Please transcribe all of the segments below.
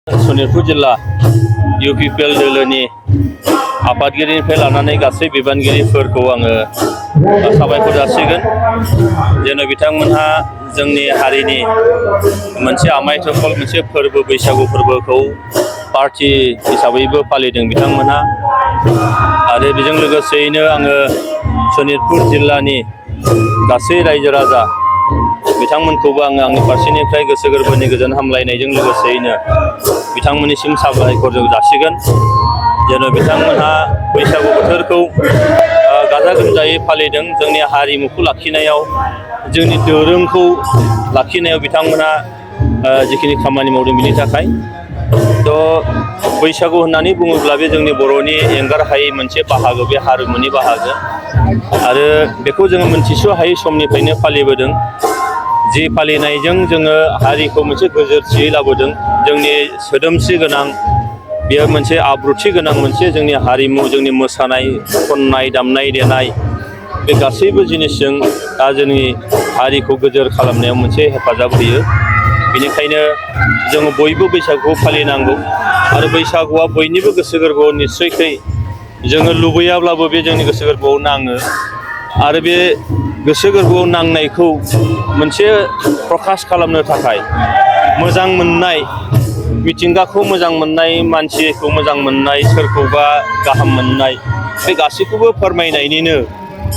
सनितपुर जिल्ला UPPL दोलोनि आफादगिरिनिफ्राय लानानै गासै बिबानगिरिफोरखौ आङो साबायखर जासिगोन जेन' बिथांमोनहा जोंनि हारिनि मोनसे आमाय थख्ल मोनसे फोरबो बैसागु फोरबोखौ पार्टी हिसाबैबो फालिदों बिथांमोनहा आरो बेजों लोगोसेयैनो आङो सनितपुर जिल्लानि गासै रायजो राजा बिथांमोनखौबो आङो आंनि फारसेनिफ्राय गोसो गोरबोनि गोजोन हामलायनायजों लोगोसेयैनो बिथांमोननिसिम साबायखर जासिगोन जेन' बिथांमोनहा बैसागु बोथोरखौ गाजा गोमजायै फालिदों जोंनि हारिमुखौ लाखिनायाव जोंनि दोरोंखौ लाखिनायाव बिथांमोनहा जिखिनि खामानि मावदों बिनि थाखाय बैसागु होननानै बुङोब्ला बे जोंनि बर'नि एंगार हायै मोनसे बाहागो बे हारिमुनि बाहागो आरो बेखौ जोङो मोनथिस' हायै समनिफ्रायनो फालिबोदों जि फालिनायजों जोङो हारिखौ मोनसे गोजोरथियै लाबोदों जोंनि सोदोमस्रि गोनां बेयो मोनसे आब्रुथि गोनां मोनसे जोंनि हारिमु जोंनि मोसानाय खननाय दामनाय देनाय बे गासैबो जिनिसजों दा जोंनि हारिखौ गोजोर खालामनायाव मोनसे हेफाजाब होयो बेनिखायनो जोङो बयबो बैसागुखौ फालिनांगौ आरो बैसागुआ बयनिबो गोसो गोरबोआव निस्सयखै जोङो लुबैयाब्लाबो बे जोंनि गोसो गोरबोआव नाङो आरो बे गोसो गोरबोआव नांनायखौ मोनसे प्रकाश खालामनो थाखाय मोजां मोननाय मिथिंगाखौ मोजां मोननाय मानसिखौ मोजां मोननाय सोरखौबा गाहाम मोननाय बे गासैखौबो फोरमायनायनिनो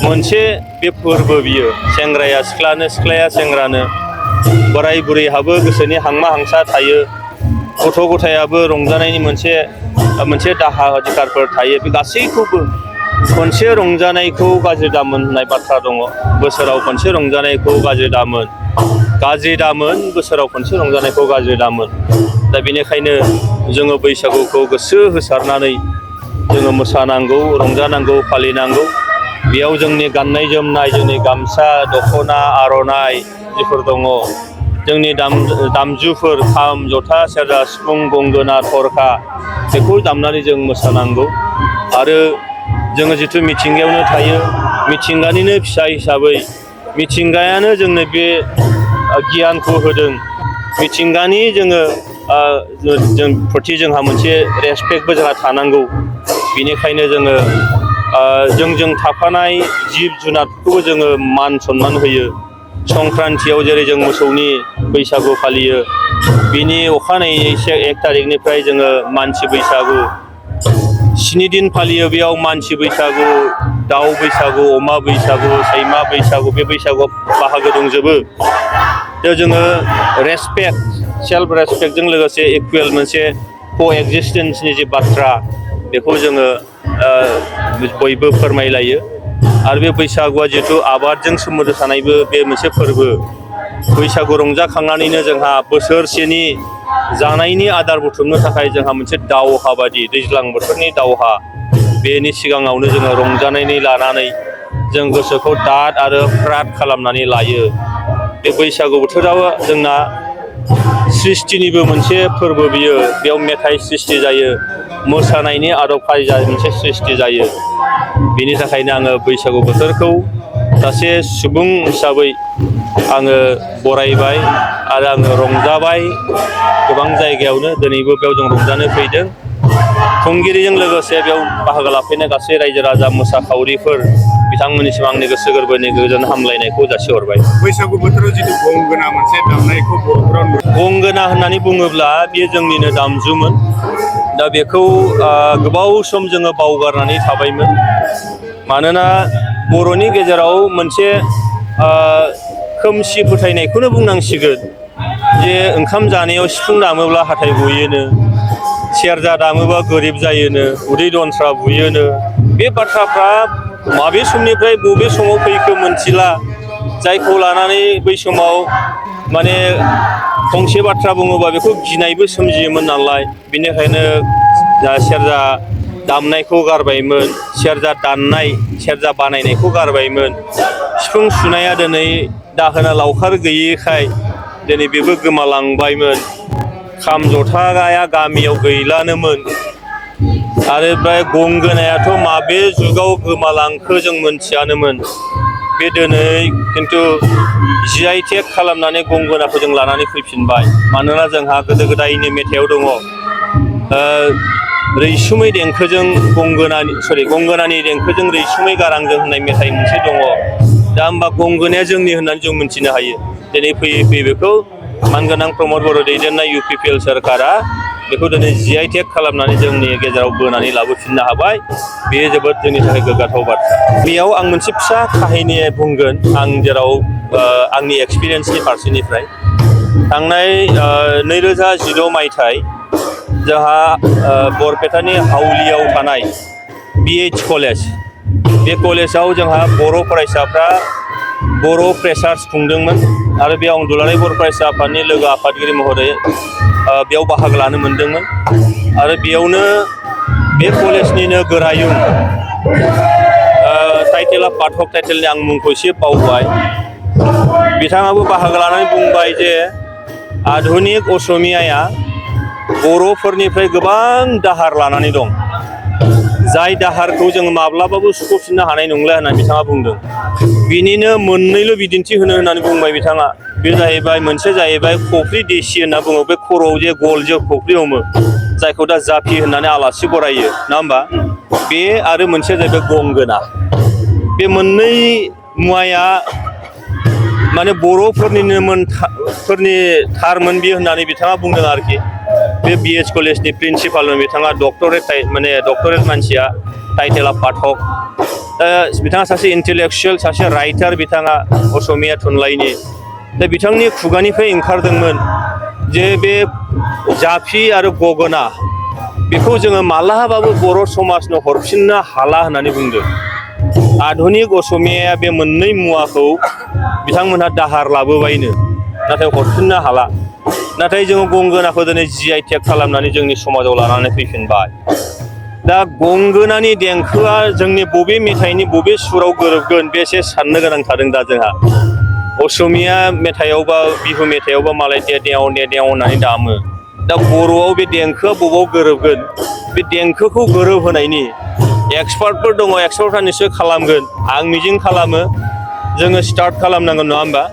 मोनसे बे फोरबो बियो सेंग्राया सिख्लानो सिख्लाया सेंग्रानो बोराय बुरैहाबो गोसोनि हांमा हांसा थायो गथ' गथायाबो रंजानायनि मोनसे दाहा अधिकारफोर थायो बे गासैखौबो खनसे रंजानायखौ गाज्रि दामोन होननाय बाथ्रा दङ बोसोराव खनसे रंजानायखौ गाज्रि दामोन बोसोराव खनसे रंजानायखौ गाज्रि दामोन दा बेनिखायनो जोङो बैसागुखौ गोसो होसारनानै जोङो मोसानांगौ रंजानांगौ फालिनांगौ बेयाव जोंनि गाननाय जोमनाय जोंनि गामसा दख'ना आर'नाइ जिफोर दङ जोंनि दामजुफोर खाम जथा सेरजा सिफुं गंगोना थरखा बेखौ दामनानै जों मोसानांगौ आरो जोङो जिथु मिथिंगायावनो थायो मिथिंगानिनो फिसा हिसाबै मिथिंगायानो जोंनो बे गियानखौ होदों मिथिंगानि जों प्रति जोंहा मोनसे रेसपेक्टबो जोंहा थानांगौ बेनिखायनो जोङो जों थाफानाय जिब जुनारफोरखौबो जोङो मान सनमान होयो संक्रान्तियाव जेरै जों मोसौनि बैसागु फालियो बिनि अखानायै 1 तारिखनिफ्राय जोङो मानसि बैसागु 7 दिन फालियो बेयाव मानसि बैसागु दाउ बैसागु अमा बैसागु सैमा बैसागु बे बैसागुआव बाहागो दंजोबो जोङो रेसपेक्ट सेल्फ रेसपेक्टजों लोगोसे इकुवेल मोनसे क'एक्जिस्टेन्सनि जे बाथ्रा बेखौ जोङो बयबो फोरमायलायो आरो बे बैसागुआ जिहेथु आबादजों सोमोन्दो थानायबो बे मोनसे फोरबो बैसागु रंजाखांनानैनो जोंहा बोसोरसेनि जानायनि आदार बुथुमनो थाखाय जोंहा मोनसे दावहा बादि दैज्लां बोथोरनि दावहा बेनि सिगाङावनो जोङो रंजानानै लानानै जों गोसोखौ दाद आरो फ्राद खालामनानै लायो बे बैसागु बोथोराव जोंना सृष्टिनिबो मोनसे फोरबो बियो बेयाव मेथाइ सृष्टि जायो मोसानायनि आदब खायदा मोनसे सृष्टि जायो बेनि थाखायनो आङो बैसागु बोथोरखौ सासे सुबुं हिसाबै आङो बरायबाय आरो आङो रंजाबाय गोबां जायगायावनो दिनैबो बेयाव जों रंजानो फैदों खुंगिरिजों लोगोसे बेयाव बाहागो लाफैनाय गासै रायजो राजा मोसाखावरिफोर बिथांमोननिसिम आंनि गोसो गोरबोनि गोजोन हामलायनायखौ जासिहरबाय बैसागु बोथोराव जितु गंगोना मोनसे दामनायखौ बर'फोरा गंगोना होननानै बुङोब्ला बेयो जोंनिनो दामजुमोन दा बेखौ गोबाव सम जोङो बावगारनानै थाबायमोन मानोना बर'नि गेजेराव मोनसे खोमसि फोथायनायखौनो बुंनांसिगोन जे ओंखाम जानायाव सिफुं दामोब्ला हाथाय गयोनो सेरजा दामोबा गोरिब जायोनो उदै दनस्रा बुयोनो बे बाथ्राफ्रा माबे समनिफ्राय बबे समाव फैखो मोनथिला जायखौ लानानै बै समाव माने फंसे बाथ्रा बुङोबा बेखौ गिनायबो सोमजियोमोन नालाय बेनिखायनो सेरजा दामनायखौ गारबायमोन सेरजा दाननाय सेरजा बानायनायखौ गारबायमोन सिफुं सुनाया दिनै दाहोना लावखार गैयैखाय दिनै बेबो गोमालांबायमोन खाम जथाया गामियाव गैलानोमोन आरो ओमफ्राय गंगोनायाथ' माबे जुगाव गोमालांखो जों मोनथियानोमोन बे दिनै खिन्थु GI टेग खालामनानै गंगोनाखौ जों लानानै फैफिनबाय मानोना जोंहा गोदो गोदायनि मेथाइआव दङ रैसुमै देंखोजों गंगोनानि देंखोजों रैसुमै गारांजों होननाय मेथाइ मोनसे दङ दा होमबा गंगोनाया जोंनि होननानै जों मिन्थिनो हायो दिनै फैयै फैयै बेखौ मानगोनां प्रमद बर' दैदेननाय UPPL सोरखारा बेखौ दिनै GI टेग खालामनानै जोंनि गेजेराव बोनानै लाबोफिननो हाबाय बेयो जोबोद जोंनि थाखाय गोग्गाथाव बाथ्रा बेयाव आं मोनसे फिसा काहिनि बुंगोन आं जेराव आंनि एक्सपिरियेन्सनि फारसेनिफ्राय थांनाय 2016 मायथाइ जोंहा बरपेटानि हावलियाव थानाय BH कलेज बे कलेजाव जोंहा बर' फरायसाफ्रा बर' फ्रेसार्स खुंदोंमोन आरो बेयाव आं दुलाराय बर' फरायसा आफादनि लोगो आफादगिरि महरै बेयाव बाहागो लानो मोनदोंमोन आरो बेयावनो बे कलेजनिनो गोरायुं टाइटेला पाठक टाइटेलनि आं मुंखौ एसे बावबाय बिथाङाबो बाहागो लानानै बुंबाय जे आधुनिक असमियाया बर'फोरनिफ्राय गोबां दाहार लानानै दं जाय दाहारखौ जों माब्लाबाबो सुख'फिननो हानाय नंला होननानै बिथाङा बुंदों बिनिनो मोननैल' बिदिन्थि होननानै बुंबाय बिथाङा बे जाहैबाय मोनसे जाहैबाय खफ्रि देसि होनना बुङो बे खर'आव जे गल जे खफ्रि हमो जायखौ दा जाफि होननानै आलासि बरायो नङा होमबा बे आरो मोनसे जाहैबाय गंगोना बे मोननै मुवाया माने बर'फोरनि थारमोन बियो होननानै बिथाङा बुंदों आरोखि बे BH कलेजनि प्रिन्सिपालमोन बिथाङा डक्टरेट मानसिया टाइटेला पाठक बिथाङा सासे इन्टेलेक्सुयेल सासे राइटार बिथाङा असमिया थुनलाइनि दा बिथांनि खुगानिफ्राय ओंखारदोंमोन जे बे जाफि आरो गगोना बेखौ जोङो मालाबाबो बर' समाजनो हरफिननो हाला होननानै बुंदों आधुनिक असमियाया बे मोननै मुवाखौ बिथांमोनहा दाहार लाबोबायनो नाथाय हरफिननो हाला नाथाय जोङो गंगोनाखौ दिनै GI टेग खालामनानै जोंनि समाजाव लानानै फैफिनबाय दा गंगोनानि देंखोआ जोंनि बबे मेथाइनि बबे सुराव गोरोबगोन बे एसे साननो गोनां थादों दा जोंहा असमिया मेथाइआवबा बिहु मेथाइआवबा मालाय देव होननानै दामो दा बर'आव बे देंखोआ बबाव गोरोबगोन बे देंखोखौ गोरोबहोनायनि एक्सपार्टफोर दङ एक्सपार्टफ्रा निश्चय खालामगोन आं मिजिं खालामो जोङो स्टार्ट खालामनांगोन नङा होमबा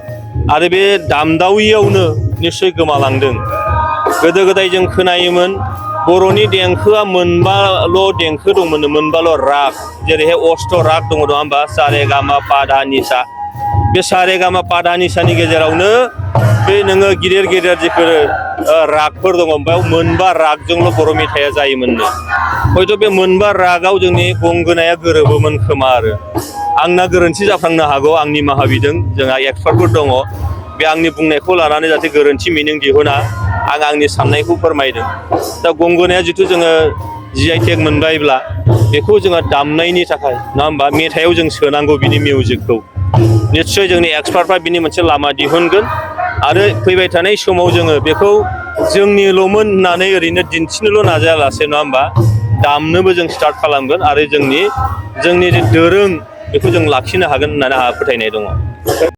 आरो बे दामदावियावनो निश्चय गोमालांदों गोदो गोदाय जों खोनायोमोन बर'नि देंखोआ मोनबाल' देंखो दंमोन मोनबाल' राग जेरैहाय अष्ट राग दङ नङा होमबा सारे गामा पा धा निसा बे सारे गामा पा धा निसानि गेजेरावनो बे नोङो गिदिर जिफोर रागफोर दङ बेयाव मोनबा रागजोंल' बर' मेथाइआ जायोमोननो हयथ' बे मोनबा रागाव जोंनि गंगोनाया गोरोबोमोन खोमा आरो आंना गोरोन्थि जाफ्लांनो हागौ आं निमाहा बिदों जोंहा एक्सपार्टफोर दङ बे आंनि बुंनायखौ लानानै जाहाथे गोरोन्थि मिनिं दिहुना आं आंनि साननायखौ फोरमायदों दा गंगोनाया जिथु जोङो GI टेग मोनबायब्ला बेखौ जोङो दामनायनि थाखाय नङा होमबा मेथाइआव जों सोनांगौ बिनि मिउजिकखौ निश्चय जोंनि एक्सपार्टफ्रा बिनि मोनसे लामा दिहुनगोन आरो फैबाय थानाय समाव जोङो बेखौ जोंनिल'मोन होननानै ओरैनो दिन्थिनोल' नाजायालासे नङा होमबा दामनोबो जों स्टार्ट खालामगोन आरो जोंनि जे दोरों बेखौ जों लाखिनो हागोन होननानै आंहा फोथायनाय दङ।